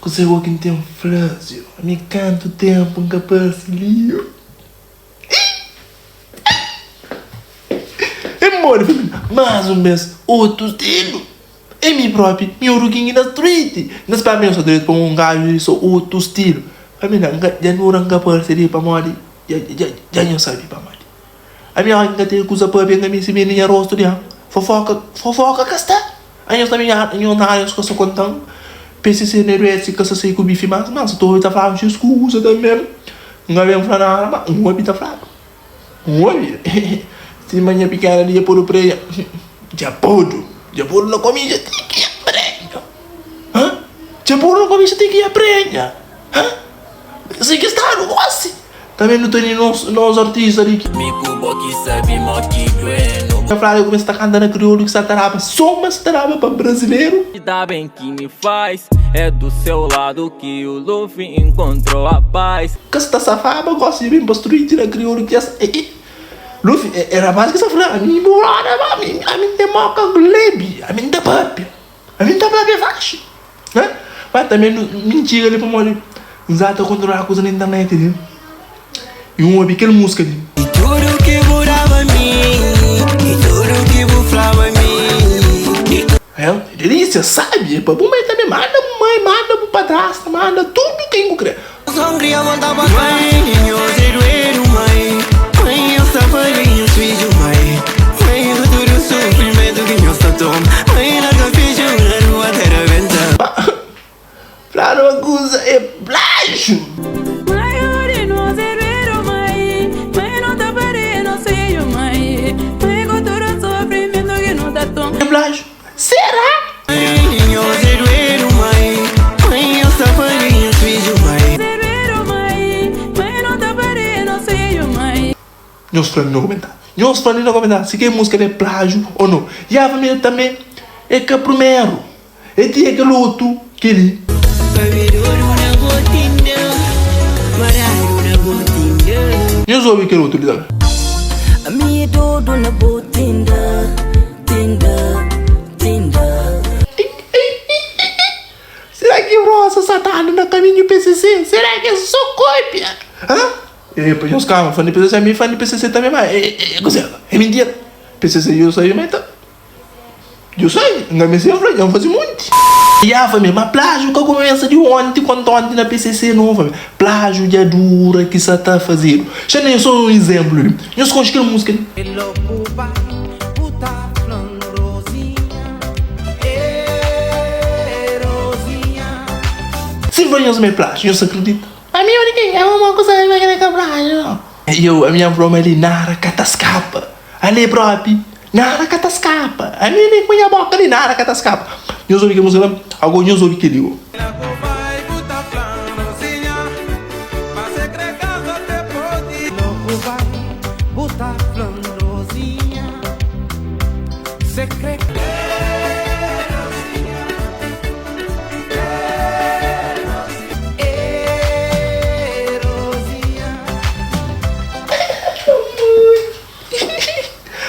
Kuzê bo ki N ten fla-s yo? Ami kantu ténpu N ka parse li yo? É modi família, más un bês otu stilu. É mi própi, mi oru king na street. Na spera mi sa dretu pa un gaju li so otu stilu. Família, N ka dja nura N ka parse li pamodi dja dja dja nho sabe pamodi. Ami óki N ka ten kuza pâpia N ka meste bende nha rostu di fofoka fofoka ka sta. Anhos ta minha anhos na anhos ka sta kontan PCC na duet si ka sta sai ku bifi mas mas ta obi ta fladu txeu kuza tanbe N ka ben fla nada ma N obi ta fladu N obi sima nha pikena di dja podu preja dja podu dja podu na komidja ti ki ya preja ha dja podu na komidja ti ki ya preja ha si ki stadu gosi. Também nu teni nos nos artista li ki. Mi ku bo ki sabi mo ki duenu. Ta fladu kumesa ta kanta na kriolu ki sa ta daba so ma sa ta daba pa brasileru. Tá bem ki me faz É do seu lado que o Luffy encontrou a paz. Ka sa ta safaba gosi di ben pa street na kriolu ki sa eh Luffy é rapaz ki sa fla ami bu roda ba ami ami n ten moka lebi ami n ta papia ami n ta papia faxi. Ma tanbe mi N txiga li pamodi N sa ta kontrola kuza na internet li i N obi kel múzika li. I tudu ki bu daba mi I tudu ki bu flaba mi I. É delísia, sabi? É pa bu mai tanbe. Manda bu mai, manda bu padrasta, manda tudu ken ku kre. Só N kria volta pa Mãe, nhos é duedu mãe Mãe, nhos ta pari nhos fidju mãe Mãe, ku tudu sufrimentu ki nhos ta toma Mãe, larga fidju na rua te rabenta. Fladu ma kuza é plájiu. Mãe, odi nos é duedu mãe Mãe, no ta pari nos fidju mãe Mãe, ku tudu sufrimentu ki nu ta toma. É plájiu. Será? Nhos fla li na komentáriu. Nhos fla li na komentáriu si kel múzika li é plájiu ô no. Ya família tanbê é ka primeru. É tinha kel otu kel-li. Nhos obi kel otu li tanbê. Será ki Rosa sa ta anda na kaminhu PCC? Será ki é so kópia? Hã? Epa, nhos kama, fã di PCC, ami fã di PCC tanbê, ma é, é, kuzê? É mintira. PCC yo sabe ma é ta. Yo sabe, N ka meste fla, dja N faze monti. Ya família, ma plájiu ka kumesa di onti konta onti na PCC no família. Plájiu dja dura ki sa ta fazedu. Xa na nhos só un izénplu li. Nhos konxe kel múzika li? Si N fla nhos ma é plájiu, nhos ta kridita? Ami é di ken? Ami ma ku sabe ma kel-li ka plájiu no. Eu, ami N fla ma li nada ka ta skapa. Ale propi, nada ka ta skapa. Ami li ku nha boka li, nada ka ta skapa. Nhos obi kel múzika la? Ago nhos obi kel-li go.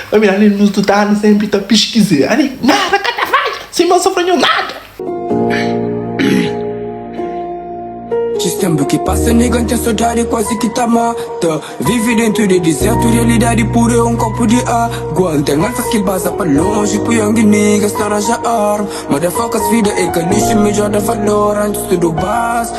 Família, ali nos tu ta anda sempri ta piskize. Ali nada ka ta fadja. Sima N sa fla nho nada. Txis tenpu ki pasa nigga N ten sodadi kuazi ki ta mata Vivi dentu di dizertu Realidadi puru é un kopu di agua N ten alfas ki baza pa lonji Pui angi niggas ta ranja arma Motherfuckers vida é ka lixu Midjor da valor antis tudu bas.